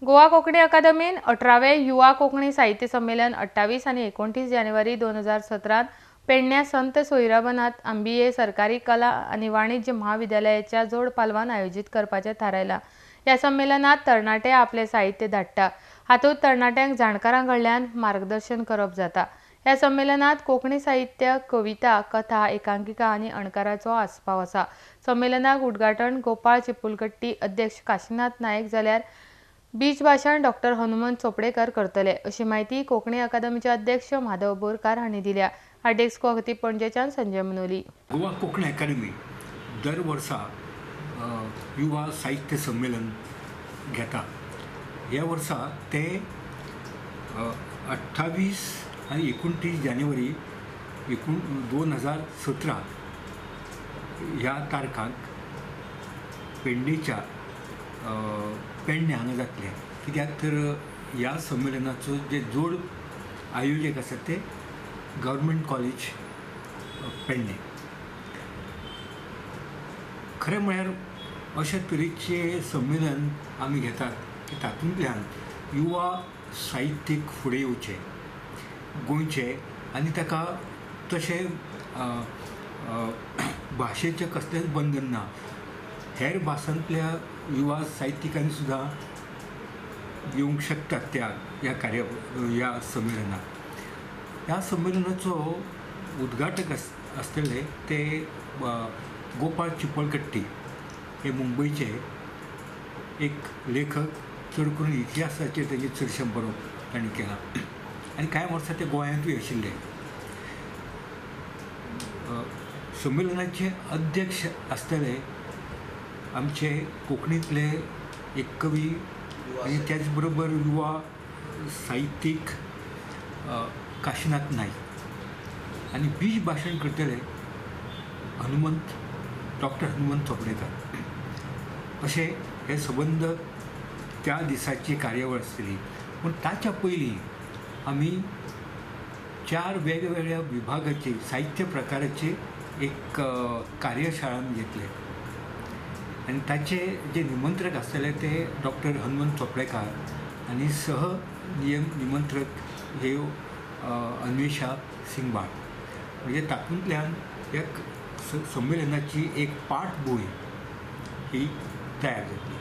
गोवा कोंकणी अकादमीन 18वें युवा कोंकणी साहित्य संमेलन 28 आनी 29 जानेवारी 2017 पेडण्या संत सोहिरोबानाथ आंबिये सरकारी कला आनी वाणिज्य महाविद्यालयाच्या जोड पालवान आयोजीत करपाचें थारायलां. ह्या संमेलनात तरणाटे आपलें साहित्य धाडटा. हातूंत तरणाट्यांक जाणकारां कडल्यान मार्गदर्शन करप जाता. ह्या संमेलनात कोंकणी साहित्य, कविता, कथा, एकांकिका आनी अणकाराचो आस्पाव आसा. संमेलनाक उद्घाटन गोपाळ चिपुलकट्टी, अध्यक्ष काशीनाथ नायक जाल्यार बीज भाशण डॉक्टर हनुमंत चोपडेकर करतले अशी म्हायती कोंकणी अकादमीचे अध्यक्ष माधव बोरकार हांणी दिल्या. हार्डेक्सको खातीर पणजेच्यान संजय मनोली. गोवा कोंकणी अकादमी दर वर्सा युवा साहित्य संमेलन घेता. ह्या वर्सा ते 28 आनी 29 जानेवारी 2017 ह्या तारखांक पेडणेच्या पेडणे हांगा जातलें. कित्याक तर ह्या संमेलनाचो जे जोड आयोजक आसात ते गव्हर्मेंट कॉलेज पेडणे. खरें म्हळ्यार अशे तरेचे संमेलन आमी घेतात की तातूंतल्यान युवा साहित्यीक फुडें येवचे गोंयचे आनी ताका तशें भाशेचें कसलेंच बंधन ना. हेर भासांतल्या युवा साहित्यिकांनी सुद्दां येवंक शकतात त्या ह्या कार्य ह्या संमेलनाक. ह्या संमेलनाचो उद्घाटक आसतले ते गोपाळ चिपळकट्टी हे मुंबयचे एक लेखक, चड करून इतिहासाचेर तेजें चडशें बरोवप तांणी केलां आनी कांय वर्सां ते गोंयांतूय आशिल्ले. संमेलनाचे अध्यक्ष आसतले आमचे कोंकणींतले एक कवी आनी त्याच बरोबर युवा साहित्यीक काशीनाथ नायक आनी बीज भाशण करतले हनुमंत डॉक्टर हनुमंत चोपडेकर. अशें हे सबंद त्या दिसाची कार्यावळ आसतली. पूण ताच्या पयलीं आमी 4 वेगवेगळ्या विभागाचे साहित्य प्रकाराचे एक कार्यशाळा आमी घेतले आनी ताचे जे निमंत्रक आसतले ते डॉक्टर हनुमंत चोपडेकार आनी सह निमंत्रक हे अन्वेषा सिंगबाळ. म्हणजे तातूंतल्यान एक संमेलनाची एक पाठभूंय ही तयार जातली.